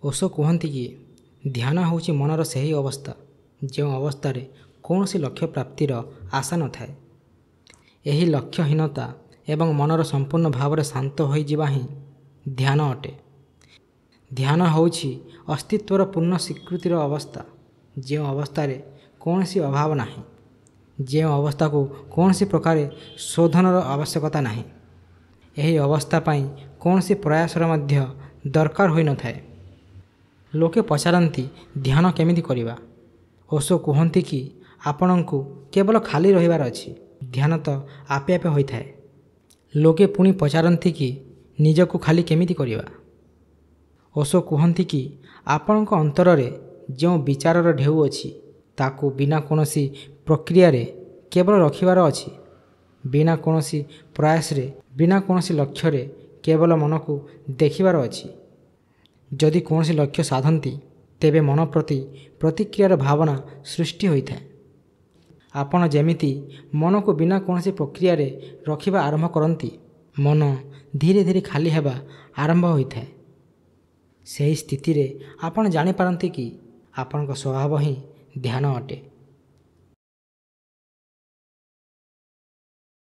ଓଶୋ କୁହନ୍ତି କି ଧ୍ୟାନ ହେଉଛି ମନର ସେହି ଅବସ୍ଥା, ଯେଉଁ ଅବସ୍ଥାରେ କୌଣସି ଲକ୍ଷ୍ୟ ପ୍ରାପ୍ତିର ଆଶା ନଥାଏ। ଏହି ଲକ୍ଷ୍ୟହୀନତା ଏବଂ ମନର ସମ୍ପୂର୍ଣ୍ଣ ଭାବରେ ଶାନ୍ତ ହୋଇଯିବା ହିଁ ଧ୍ୟାନ ଅଟେ। ଧ୍ୟାନ ହେଉଛି ଅସ୍ତିତ୍ୱର ପୂର୍ଣ୍ଣ ସ୍ୱୀକୃତିର ଅବସ୍ଥା, ଯେଉଁ ଅବସ୍ଥାରେ କୌଣସି ଅଭାବ ନାହିଁ, ଯେଉଁ ଅବସ୍ଥାକୁ କୌଣସି ପ୍ରକାରେ ଶୋଧନର ଆବଶ୍ୟକତା ନାହିଁ। ଏହି ଅବସ୍ଥା ପାଇଁ କୌଣସି ପ୍ରୟାସର ମଧ୍ୟ ଦରକାର ହୋଇନଥାଏ। ଲୋକେ ପଚାରନ୍ତି, ଧ୍ୟାନ କେମିତି କରିବା? ଓଶୋ କୁହନ୍ତି କି ଆପଣଙ୍କୁ କେବଳ ଖାଲି ରହିବାର ଅଛି, ଧ୍ୟାନ ତ ଆପେ ଆପେ ହୋଇଥାଏ। ଲୋକେ ପୁଣି ପଚାରନ୍ତି କି ନିଜକୁ ଖାଲି କେମିତି କରିବା? ଓଶୋ କୁହନ୍ତି କି ଆପଣଙ୍କ ଅନ୍ତରରେ ଯେଉଁ ବିଚାରର ଢେଉ ଅଛି, ତାକୁ ବିନା କୌଣସି ପ୍ରକ୍ରିୟାରେ କେବଳ ରଖିବାର ଅଛି। ବିନା କୌଣସି ପ୍ରୟାସରେ, ବିନା କୌଣସି ଲକ୍ଷ୍ୟରେ କେବଳ ମନକୁ ଦେଖିବାର ଅଛି। ଯଦି କୌଣସି ଲକ୍ଷ୍ୟ ସାଧନ୍ତି, ତେବେ ମନ ପ୍ରତି ପ୍ରତିକ୍ରିୟାର ଭାବନା ସୃଷ୍ଟି ହୋଇଥାଏ। ଆପଣ ଯେମିତି ମନକୁ ବିନା କୌଣସି ପ୍ରକ୍ରିୟାରେ ରଖିବା ଆରମ୍ଭ କରନ୍ତି, ମନ ଧୀରେ ଧୀରେ ଖାଲି ହେବା ଆରମ୍ଭ ହୋଇଥାଏ। ସେହି ସ୍ଥିତିରେ ଆପଣ ଜାଣିପାରନ୍ତି କି ଆପଣଙ୍କ ସ୍ୱଭାବ ହିଁ ଧ୍ୟାନ ଅଟେ।